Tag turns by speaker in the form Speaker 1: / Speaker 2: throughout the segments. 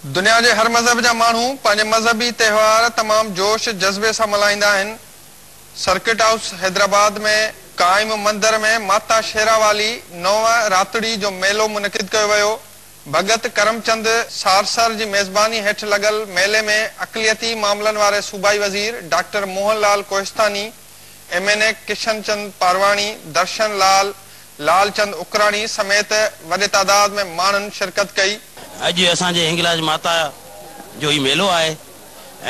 Speaker 1: دنيا جي هر مذهب جا ماڻهو پنهنجي مذهبي تهوار تمام جوش جذبي سان ملهائيندا آهن. سرڪٽ هائوس حيدرآباد ۾ قائم مندر ۾ ماتا شيراوالي نو راتڙي جو ميلو منعقد ڪيو ويو. ڀڳت ڪرمچند سارسر جي ميزباني هيٺ لڳل ميلي ۾ اقليتي معاملن واري صوبائي وزير doctor Mohan Lal Kohistani, M N A Kishan Chand Parwani, Darshan Lal, Lal Chand Ukrani سميت وڏي تعداد ۾ ماڻهن شرڪت ڪئي.
Speaker 2: اڄ اسان جي هنگلاج ماتا جو هي ميلو آهي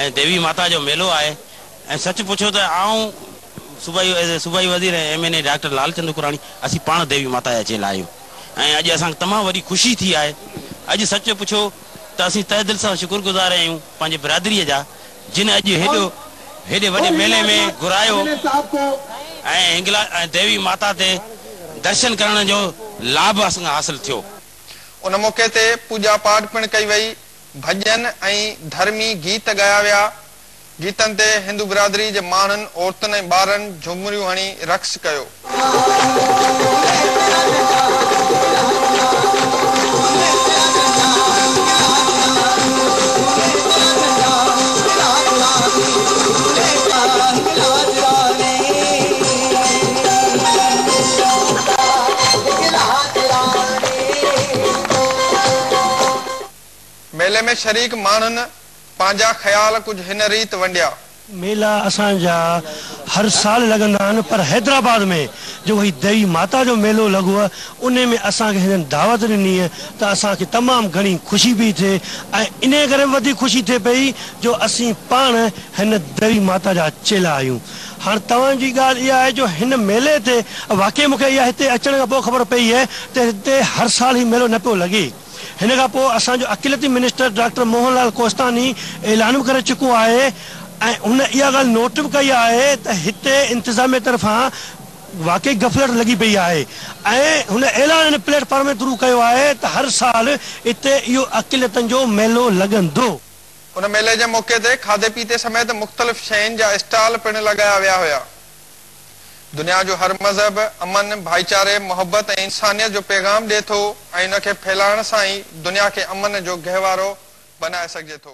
Speaker 2: ۽ ديوي ماتا جو ميلو آهي ۽ سچ پڇو ته آئون صوبائي صوبائي وزير ۽ M N A doctor Lal Chand Ukrani اسين پاڻ ديوي ماتا جا چيلا آهيون ۽ اڄ اسان کي تمام وڏي خوشي ٿي آهي اڄ سچ پڇو ته اسين تهه دل سان شڪر گذار آهيون پنهنجي برادري جا جن اڄ هيڏو هيڏي وڏي ميلي ۾ گهرايو ۽ هنگلا ۽ ديوي ماتا تي درشن ڪرڻ جو لاڀ اسان کي حاصل ٿيو.
Speaker 1: ان موقعي تي پوڄا پاٺ پڻ ڪئي وئي، ڀڄن ۽ ڌرمي گيت ڳايا ويا. گيتن تي هندو برادري جي ماڻهن، عورتن ۽ ٻارن جهمريون هڻي رقص ڪيو. ميلي ۾ شريڪ ماڻهن پنهنجا خيال ڪجهه هن ريت ونڊيا.
Speaker 3: ميلا اسان جا هر سال لڳندا آهن پر حيدرآباد ۾ جو هي ديوي ماتا جو ميلو لڳو انهي ۾ اسان کي هنن دعوت ڏني ته اسان کي تمام گهڻي خوشي پئي ٿئي ۽ انهي ڪري به وڌيڪ خوشي ٿئي پئي جو اسين پاڻ هن ديوي ماتا جا چيلا آهيون. هاڻ توهان جي ڳالهه اها آهي جو هن ميلي تي واقعي مون کي اها هتي اچڻ کان پوء خبر پئي ته هتي هر سال هي ميلو نه پيو لڳي. هن کان پوء اسان جو اقليتي منسٽر ڊاڪٽر موهن لال ڪوهستاني اعلان به ڪري چڪو آهي ۽ هن اها ڳالهه نوٽ به ڪئي آهي ته هتي انتظاميه طرفان واقعي غفلت لڳي پئي آهي ۽ هن اعلان هن پليٽ فارم جي ٿرو ڪيو آهي ته هر سال هتي اهو اقليتن جو ميلو لڳندو.
Speaker 1: ان ميلي جي موقعي تي کاڌي پيتي سميت مختلف شين جا اسٽال پڻ لڳايا ويا هيا. دنيا جو هر مذهب امن، ڀائيچاري، محبت ۽ انسانيت جو پيغام ڏئي ٿو ۽ ان کي ڦهلائڻ سان ئي دنيا کي امن جو گهوارو بنائي سگهجي ٿو.